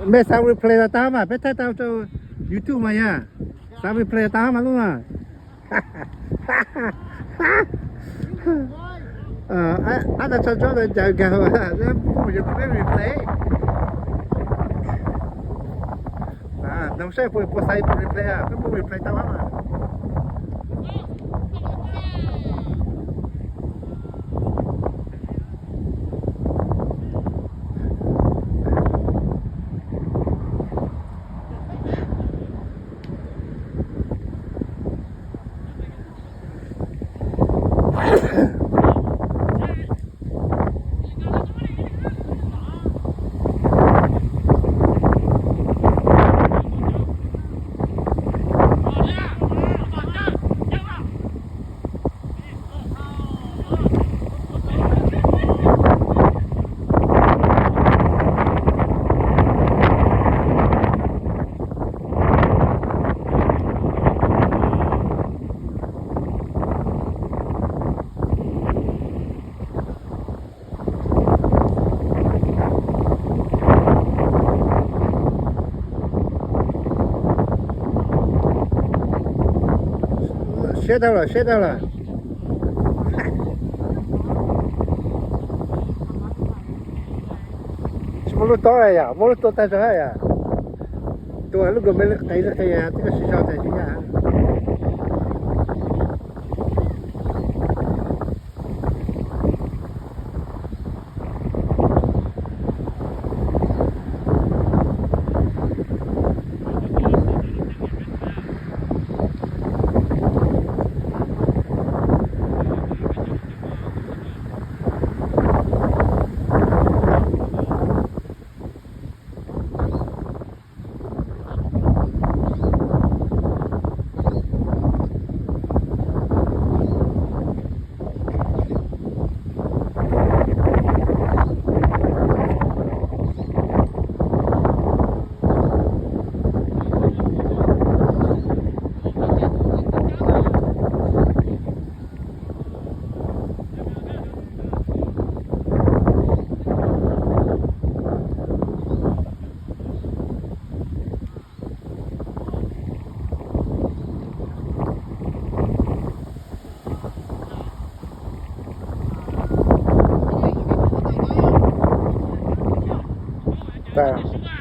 Mej xav replay los tau mas, peb thaij tau rau YouTube mas yog. Xav replay los tau mas lub mas. Ab, tag tso tsob ntawd ncaws nkaus, peb mus replay. Noog saib puas xav replay, peb mus replay tau mas. Siab tau lawm, siab tau lawm. Tsis muaj lub tob yom, muab lub tob tag zog yom. Tua lub nkaus me lub qe lub qe twb sib zog tas sib yam. Tag.